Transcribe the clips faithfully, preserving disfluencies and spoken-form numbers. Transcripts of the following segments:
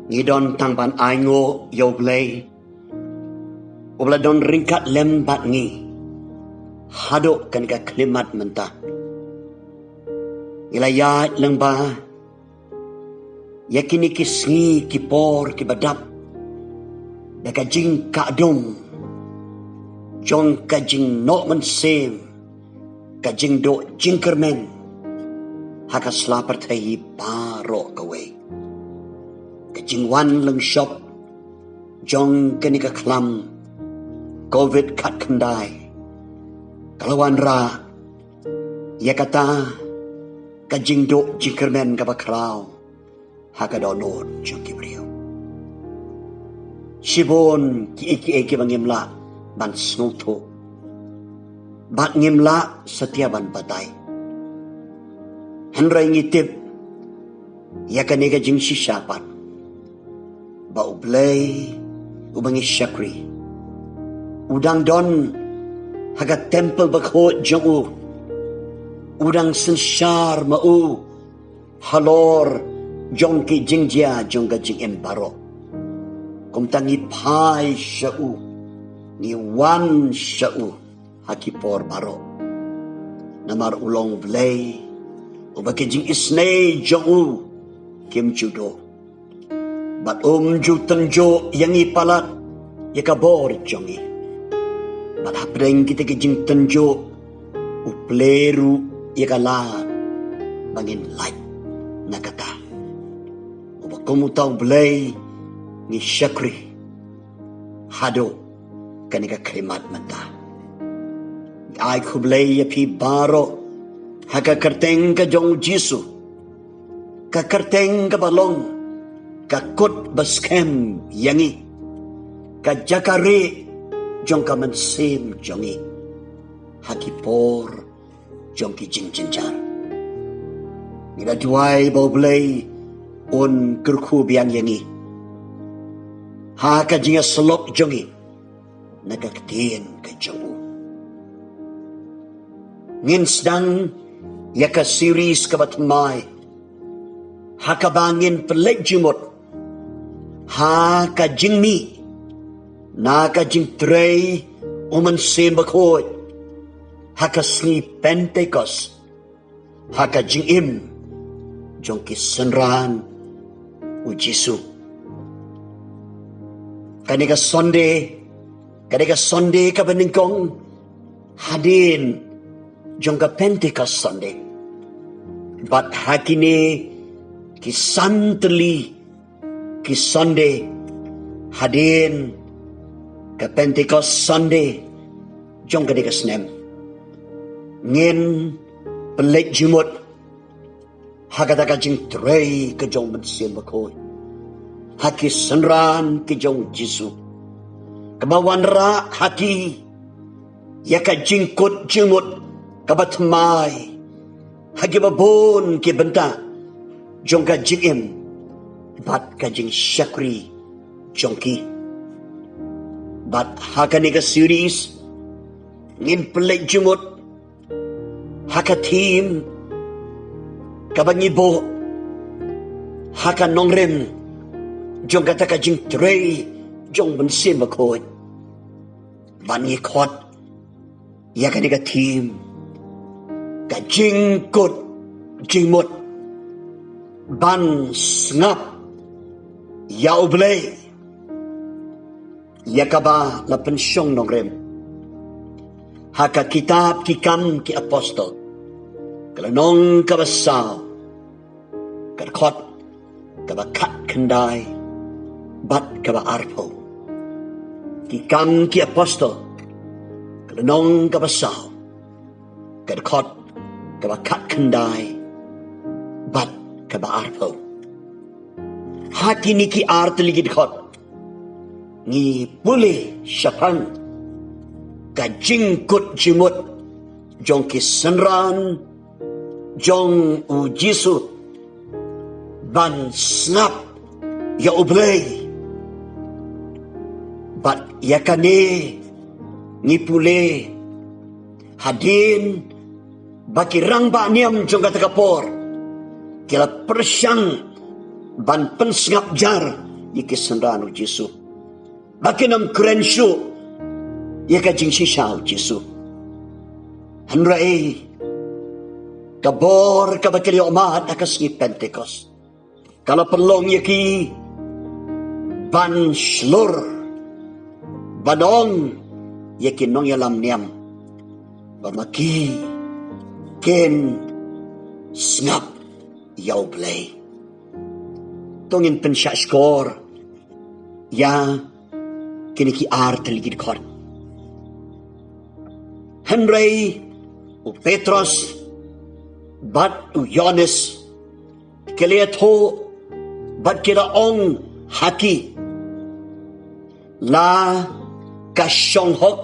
Ngi don tang ban ainguh ïa U Blei, uba la don ryngkat lem bad ngi haduh kane ka khyllipmat mynta. Ngi la ïaid lyngba ïa kine ki sngi ki por kiba dap da ka jingkah dum jong ka jingnoh mynsiem, ka jingduh jingkyrmen ha ka sla pyrthei baroh kawei. Ka jingwan lyngshop jong kane ka khlam Covid khatkhyndai ka la wanrah ïa kata ka jingduh jingkyrmen kaba khraw ha ka dohnud jong ki briew. Shibun kiei kiei kiba ngim lah ban sngewthuh bad ngim lah satia ban batai. Hynrei ngi tip ïa kane ka jingshisha pat ba U Blei uba ngi shakri u dang don ha ka templ bakhuid jong u, u dang synshar ma u halor jong ki jingjia jong ka jingim baroh. Kumta ngi phai sha u, ngi wan sha u ha ki por baroh. Namar u long U Blei uba ki jingisynei jong u kim ju duh, bad um ju tynjuh ïa ngi palat ïa ka bor jong ngi. Bad hapdeng kita ki jingtynjuh u plie ruh ïa ka lad ba ngin lait na kata. Uba kum uta U Blei ngi shakri haduh kane ka khyllipmat mynta. Ai khublei ïa phi baroh ha ka kyrteng ka jong U Jisu, ka kyrteng kaba long ka kut ba skhem ïa ngi, ka jaka rieh jong ka mynsiem jong ngi ha ki por jong ki jingjynjar. Ngi la duwai ba U Blei un kyrkhu biang ïa ngi ha ka jingïasyllok jong ngi na ka ktien ka jong u. Ngin sdang ïa ka series kaba thymmai ha kaba ngin pynleit jingmut ha ka jingmih na ka jingtrei u Mynsiem Bakhuid ha ka sngi Pentekost ha ka jingim jong ki synran U Jisu. Kane ka Sunday, kane ka Sunday kaba nyngkong hadien jong ka Pentecost Sunday. Bad ha kine ki san tylli ki Sunday hadien ka Pentecost Sunday jong kane ka snem, ngin pynleit jingmut ha kata ka jingtrei ka jong u Mynsiem Bakhuid ha ki synran ki jong U Jisu, kaba wanrah ha ki ïa ka jingkut jingmut kaba thymmai ha kiba bun ki bynta jong ka jingim bad ka jingshakri jong ki. Bad ha kane ka series ngin pynleit jingmut ha ka theme kaba ngi buh ha ka nongrim jong kata ka jingtrei jong u Mynsiem Bakhuid. Bad ngi khot ïa kane ka theme, ka jingkut jingmut ban sngap ïa U Blei, ïa kaba la pynshong nongrim ha ka kitab Ki Kam ki Apostol, ka lynnong kaba saw, ka dkhot kaba khatkhyndai bad kaba arphew. Ki Kam ki Apostol, ka lynnong kaba saw, ka dkhot kaba khatkhyndai bad kaba arphew. Ha kine ki ar tylli ki dkhot ngi pule shaphang ka jingkut jingmut jong ki synran jong U Jisu ban sngap ïa U Blei. Bad ïa kane ngi pule hadien ba ki rangbah niam jong kata ka por ki la pyrshang ban pynsngap jar ïa ki synran u Jisu, ba kin ym kren shuh ïa ka jingshisha u Jisu. Hynrei ka bor kaba ki la ïoh mad ha ka sngi Pentekost ka la pynlong ïa ki ban shlur, ban ong ïa ki nongïalam niam ba ma ki kin sngap ïa U Blei. To ngin pynshah shkor ïa kine ki ar tylli ki dkhot. Hynrei u Petros bad u Ïoannis ki la ïathuh bad ki la ong ha ki, la ka shong hok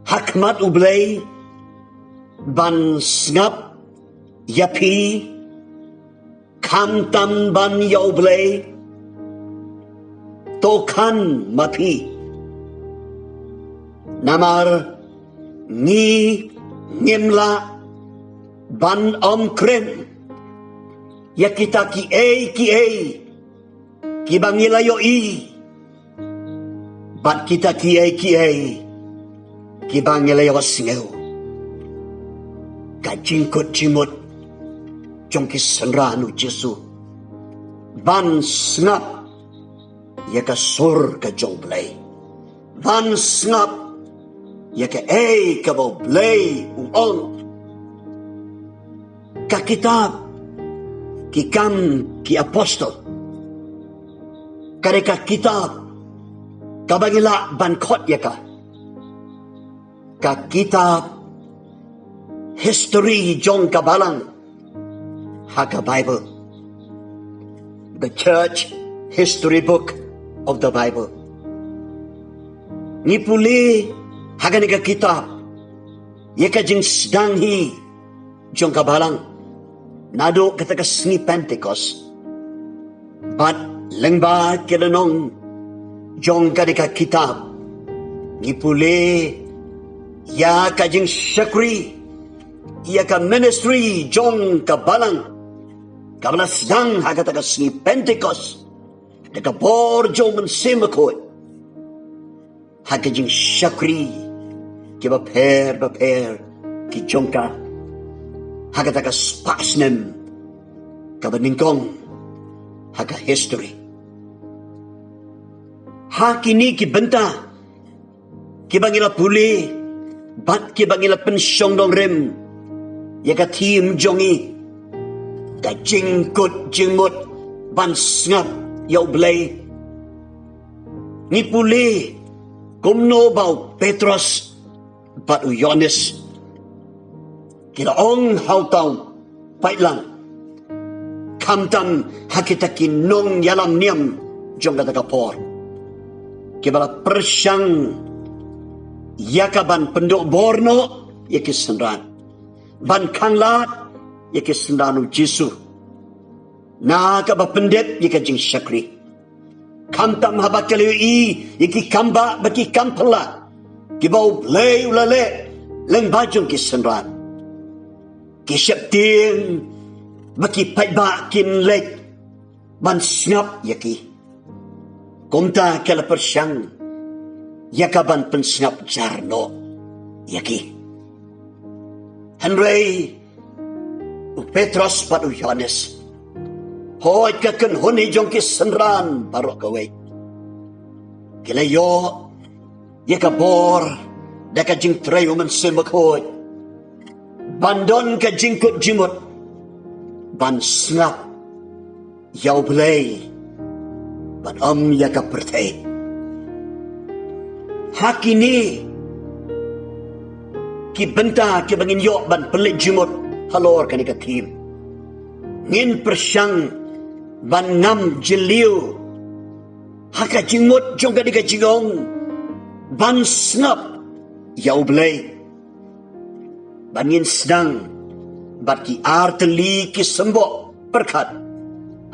ha khmat U Blei ban sngap ïa phi, khamtam ban ïa U Blei, to khan ma phi. Namar ngi ngim lah ban ym kren ïa kita kiei kiei kiba ngi la ïohi bad kita kiei kiei kiba ngi la ïohsngew. Ka jingkut jingmut jong ki synran u Jisu ban sngap ïa ka sur ka jong U Blei, ban sngap ïa kaei kaba U Blei u ong. Ka kitab Ki Kam ki Apostol ka dei ka kitab kaba ngi lah ban khot ïa ka, ka kitab history jong ka Balang ha ka Bible, the Church History Book of the Bible. Ngi pule ha kane ka kitab ïa ka jingsdang hi jong ka Balang naduh kata ka sngi Pentekost. Bad lyngba ki lynnong jong kane ka kitab ngi pule ïa ka jingshakri, ïa ka ministry jong ka Balang kaba la sdang ha kata ka sngi Pentekost da ka bor jong u Mynsiem Bakhuid ha ka jingshakri kiba pher ba pher ki jong ka ha kata ka spah snem kaba nyngkong ha ka history. Ha kine ki bynta kiba ngi la pule bad kiba ngi la pynshong nongrim ïa ka theme jong ngi, ka jingkut jingmut ban sngap ïa U Blei. Ngi pule kumno ba u Petros bad u Ïoannis ki la ong ha uta u paidlang, khamtam ha kita ki nongïalam niam jong kata ka por, kiba la pyrshang ïa ka ban pynduh bor noh ïa ki synran, ban khanglad ïa ki synran u Jisu na kaba pyndep ïa ka jingshakri. Khamtam haba ki la ïohi ïa ki kambah bad ki kam phylla kiba U Blei u la leh lyngba jong ki synran, ki sheptieng bad ki paidbah kin leit ban sngap ïa ki. Kumta ki la pyrshang ïa ka ban pynsngap jar noh ïa ki. Hynrei u Petros bad u Ïoannis, hooid ka kynhun hi jong ki synran baroh kawei, ki la ïoh ïa ka bor da ka jingtrei u Mynsiem Bakhuid ban don ka jingkut jingmut ban sngap ïa U Blei bad ym ïa ka pyrthei. Ha kine ki bynta kiba ngin ïoh ban pynleit jingmut halor kane ka theme, ngin pyrshang ban ngam jylliew ha ka jingmut jong kane ka jingong ban sngap ïa U Blei. Bad ngin sdang bad ki artylli ki symboh pyrkhat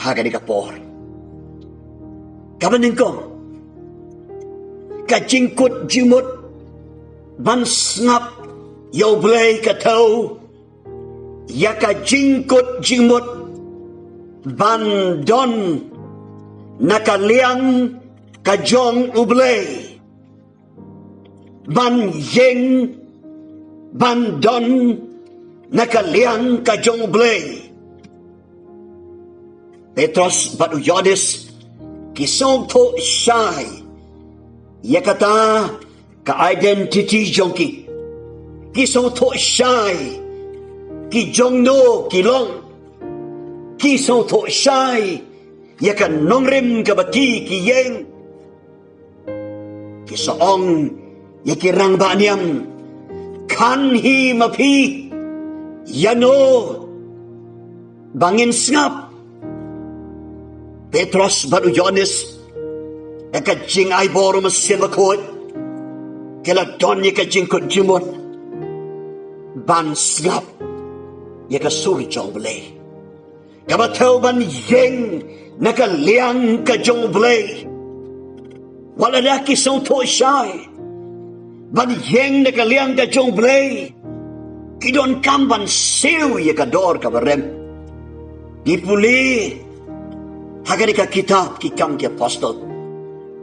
ha kane ka por. Kaba nyngkong, ka jingkut jingmut ban sngap ïa U Blei ka thew ïa ka jingkut jingmut ban don na ka liang ka jong U Blei. Ban ïeng, ban don na ka liang ka jong U Blei. Petros bad u Ïoannis ki sngewthuh shai ïa kata ka identity jong ki. Ki sngewthuh shai ki jong no ki long. Ki sngewthuh shai ïa ka nongrim kaba ki ki ïeng. Ki sa ong ïa ki rangbah niam, khan hi ma phi ïano ba ngin sngap. Petros bad u Ïoannis, ïa ka jingai bor u Mynsiem Bakhuid, ki la don ïa ka jingkut jingmut ban sngap ïa ka sur jong U Blei. Kaba thew ban ïeng na ka liang ka jong U Blei. Wat la da ki sngewthuh shai ban ïeng na ka liang ka jong U Blei, ki donkam ban siew ïa ka dor kaba rem. Ngi pule ha kane ka kitab Ki Kam ki Apostol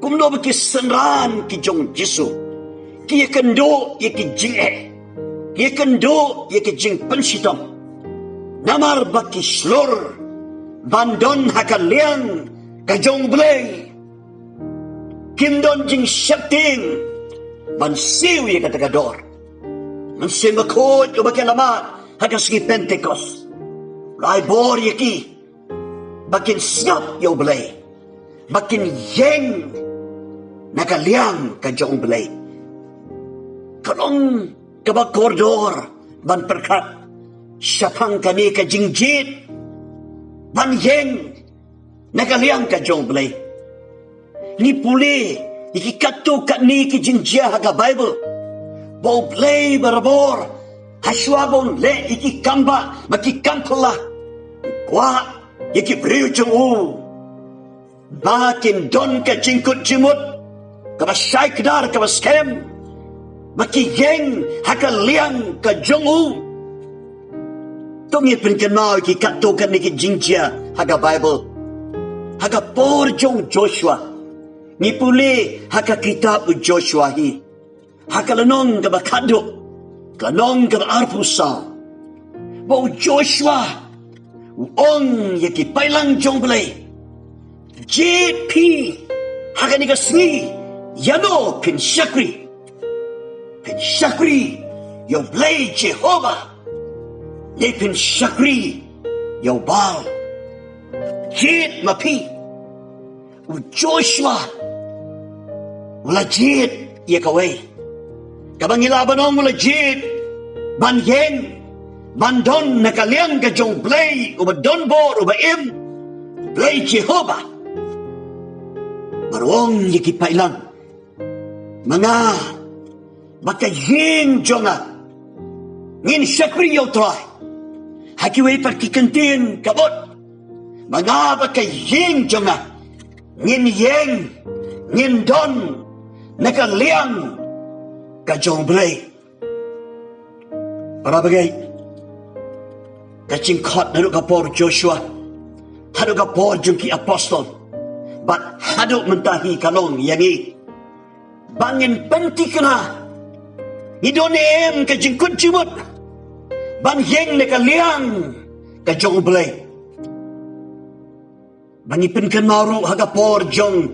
kumno ba ki synran ki jong U Jisu ki ïakynduh ïa ki jingeh, ki ïakynduh ïa ki jingpynshitom. Namar ba ki shlur ban don ha ka liang ka jong U Blei. Kim don jingsheptieng ban siew ïa kata ka dor. Mynsiem Bakhuid uba ki la mad ha ka sngi Pentekost u la ai bor ïa ki ba kin sngap ïa U Blei, ba kin ïeng na ka liang ka jong U Blei. Ka long kaba kordor ban pyrkhat shaphang kane ka jingjied ban ïeng na ka liang ka jong U Blei. Ngi pule ïa ki katto katne ki jingjia ha ka Baibl ba U Blei barabor, ha shuwa ba un leh ïa ki kam ba, ba ki kam phylla, u kwah ïa ki briew jong u ba kin don ka jingkut jingmut kaba shai kdar, kaba skhem, ba ki ïeng ha ka liang ka jong u. To ngin pynkynmaw ïa ki katto katne ki jingjia ha ka Baibl. Ha ka por jong u Joshua, ngi pule ha ka kitab u Joshua hi, ha ka lynnong kaba khatduh, ka lynnong kaba arphew saw, ba u Joshua u ong ïa ki paidlang jong U Blei, jied phi ha kane ka sngi ïano phin shakri. Phin shakri ïa U Blei Jehobah ne phin shakri ïa u Baal? Jied ma phi. U Joshua u la jied ïa kawei. Kaba ngi lah ban ong u la jied ban ïeng, ban don na ka liang ka jong U Blei uba don bor, uba im, U Blei Jehobah. Bad u ong ïa ki paidlang, ma nga bad ka ïing jong nga ngin shakri ïa U Trai. Ha kiwei pat ki kyntien ka mut, ma nga bad ka ïing jong nga ngin ïeng, ngin don na ka liang ka jong U Blei. Para bangeit, ka jingkhot naduh ka por Joshua haduh ka por jong ki apostol bad haduh mynta hi ka long ïa ngi ba ngin pynthikna, ngi don ne em ka jingkut jingmut ban ïeng na ka liang ka jong U Blei. Ba ngi pynkynmaw ruh ha ka por jong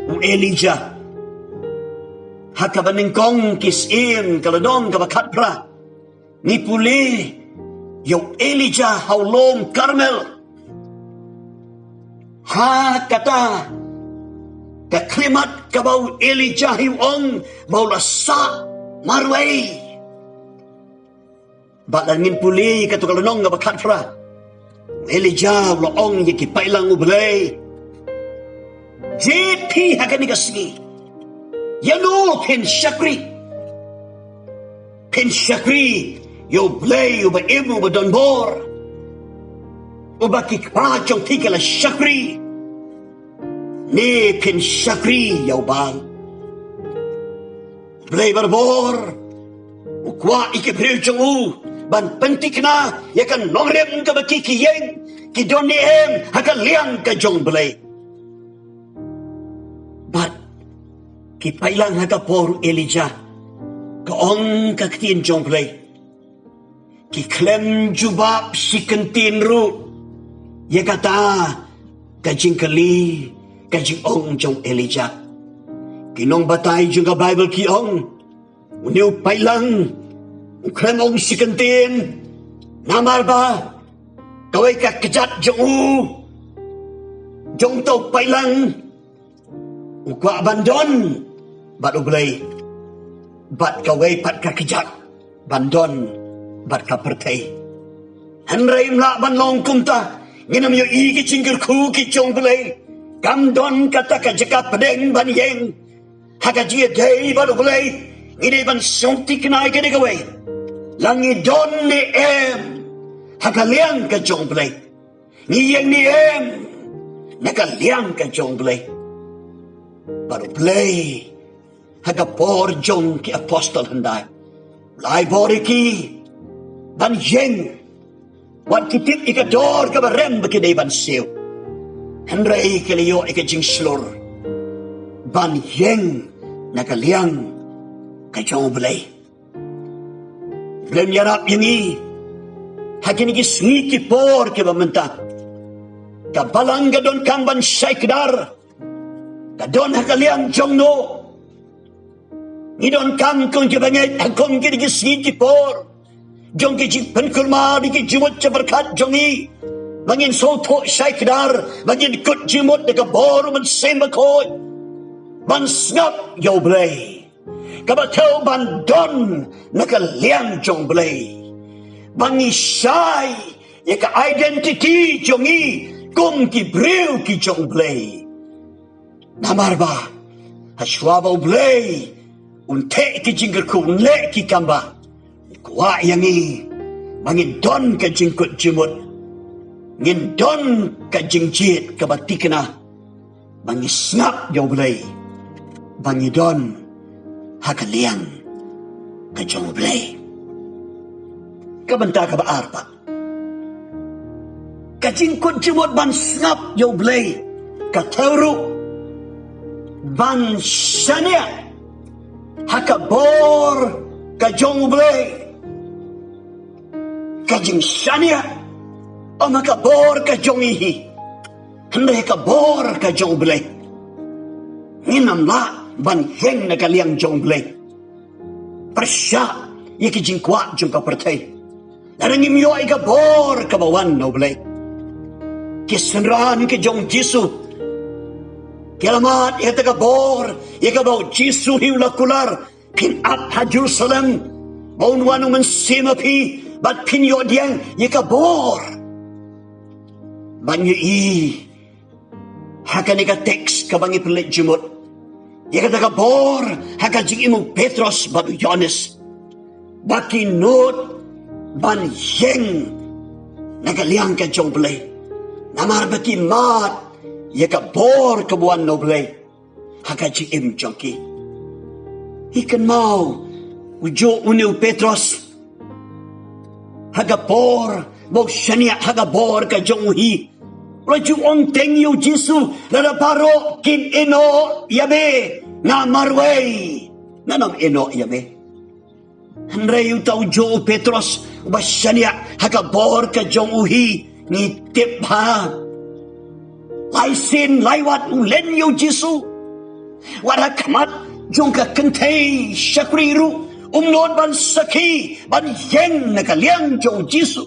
u Elijah, ha kaba nyngkong ki Syiem, ka lynnong kaba khatphra, ngi pule ïa u Elijah ha u lum Karmel. Ha kata ka khyllipmat kaba u Elijah hi u ong ba u la sah marwei. Bad lada ngin pule ïa kato ka lynnong kaba khatphra, u Elijah u la ong ïa ki paidlang U Blei, jied phi ha kane ka sngi ïano phin shakri. Phin shakri ïa U Blei uba im, uba don bor, uba ki kpa jong phi ki la shakri, ne phin shakri ïa u Baal? U Blei barabor u kwah ïa ki briew jong u ban pynthikna ïa ka nongrim kaba ki ki ïeng, ki don ne em ha ka liang ka jong U Blei. Ki paitlang ha ka por u Elijah, ka ong ka ktien jong U Blei, ki khlem jubab shi kyntien ruh ïa kata ka jingkylli, ka jingong jong u Elijah. Ki nongbatai jong ka Baibl ki ong, une u paitlang u khlem ong shi kyntien, namar ba kawei ka kjat jong u, jong uta u paitlang, u kwah ban don bad U Blei, bad kawei pat ka kjat ban don bad ka pyrthei. Hynrei ym lah ban long kumta. Ngin ym ïohi ki jingkyrkhu ki jong U Blei. Kam don kata ka jaka pdeng ban ïeng ha ka jingïadei bad U Blei. Ngi dei ban sngewthikna ïa kane kawei, la ngi don ne em ha ka liang ka jong U Blei. Ngi ïeng ne em na ka liang ka jong U Blei. Bad U Blei ha ka por jong ki apostol hyndai, u la ai bor ïa ki ban ïeng. Wat ki tip ïa ka dor kaba rem ba ki dei ban siew, hynrei ki la ïoh ïa ka jingshlur ban ïeng na ka liang ka jong U Blei. Blei un ïarap ïa ngi ha kine ki sngi ki por kiba mynta. Ka balang ka donkam ban shai kdar. Ka don ha ka liang jong no? Ngi donkam kum kiba ngeit ha kum kine ki sngi ki por jong ki jingpynkulmar da ki jingmut jingpyrkhat jong ngi, ba ngin sngewthuh shai kdar, ba ngin kut jingmut da ka bor u Mynsiem Bakhuid, ban sngap ïa U Blei. Kaba thew ban don na ka liang jong U Blei, ba ngi shai ïa ka identity jong ngi kum ki briew ki jong U Blei. Namar ba hashwa ba U Blei un theh ki jingkyrkhu, un leh ki kam, ba u kwah ïa ngi ba ngin don ka jingkut jingmut, ngin don ka jingjied kaba thikna, ba ngi sngap ïa U Blei, ba ngi don ha ka liang ka jong U Blei. Ka bynta kaba ar pat, ka jingkut jingmut ban sngap ïa U Blei ka thew ruh ban shaniah ha ka bor ka jong U Blei. Ka jingshaniah ym ha ka bor ka jong ngi hi, hynrei ha ka bor ka jong U Blei. Ngin ym lah ban ïeng na ka liang jong U Blei pyrshah ïa ki jingkwah jong ka pyrthei. Lada ngim ïoh ïa ka bor kaba wan na U Blei. Ki synran ki jong U Jisu ki la mad ïa kata ka bor, ïa kaba U Jisu hi u la kular, phin ap ha Jerusalem ba un wan U Mynsiem ha phi, bad phin ïoh pdiang ïa ka bor. Ban ïohi ha kane ka teks kaba ngi pynleit jingmut ïa kata ka bor ha ka jingim u Petros bad u Ïoannis, ba ki nud ban ïeng na ka liang ka jong U Blei, namar ba ki mad ïa ka bor kaba wan na U Blei ha ka jingim jong ki. Hi kynmaw, u juh une u Petros ha ka por ba u shaniah ha ka bor ka jong u hi, u la ju ong teng ïa U Jisu, lada baroh kin ïehnoh ïa me, nga marwei ngan ym ïehnoh ïa me. Hynrei uta u juh u Petros uba shaniah ha ka bor ka jong u hi, ngi tip ba lai sien lai wat u len ïa U Jisu. Wat ha khmat jong ka kynthei shakri ruh um nud ban sakhi ban ïeng na ka liang jong U Jisu.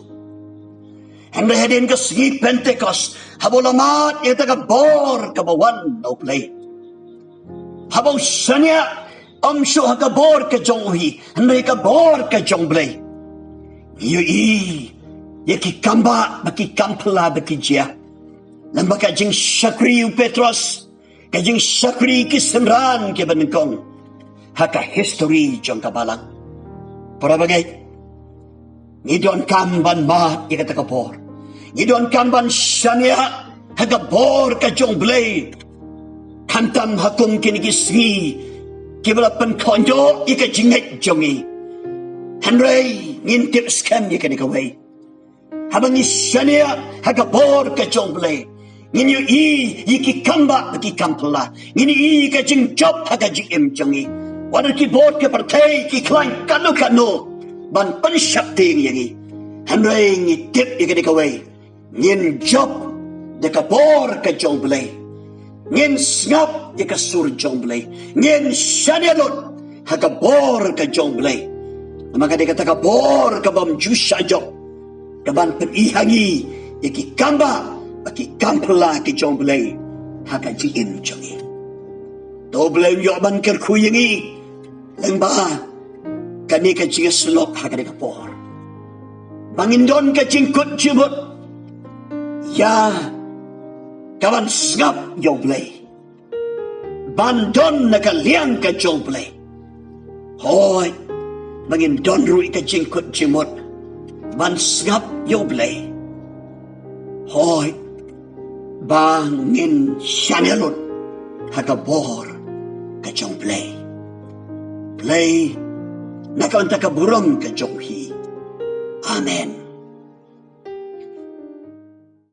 Hynrei hadien ka sngi Pentekost, haba u la mad ïa kata ka bor kaba wan na U Blei, haba u shaniah ym shuh ha ka bor ka jong u hi, hynrei ha ka bor ka jong U Blei, ngi ïohi ïa ki kam ba, ba ki kam phylla ba ki jia. Lem bad ka jingshakri u Petros, ka jingshakri ki synran kiba nyngkong ha ka histori jong ka balang. Para bangeit, ngi donkam ban mad ïa kata ka bor. Ngi donkam ban shaniah ha ka bor ka jong U Blei. Khamtam ha kum kine ki sngi kiba la pynkhohnoh ïa ka jingngeit jong ngi, hynrei ngin tip skhem ïa kane kawei, haba ngi shaniah ha ka bor ka jong U Blei, Ngin ïohi ïa ki kam bah bad ki kam phylla. Ngin ïohi ïa ka jingjop ha ka jingim jong ngi. Wat la ki bor ki pyrthei ki khlaiñ katno katno ban pynsheptieng ïa ngi, hynrei ngi tip ïa kane kawei: ngin jop da ka bor ka jong U Blei. Ngin sngap ïa ka sur jong U Blei. Ngin shaniah lut ha ka bor ka jong U Blei. Namar ka dei kata ka bor ka bym ju shah jop, ka ban pyni ha ngi ïa ki kam bah bad ki kam phylla ki jong U Blei ha ka jingim jong ngi. To U Blei un ïoh ban kyrkhu ïa ngi lyngba kane ka jingïasyllok ha kane ka por, ba ngin don ka jingkut jingmut ïa ka ban sngap ïa U Blei, ban don na ka liang ka jong U Blei. Hooid, ba ngin don ruh ïa ka jingkut jingmut ban sngap ïa U Blei. Hooid, ba ngin shaniah lut ha ka bor ka jong U Blei. Blei, na ka bynta ka burom ka jong phi. Amen.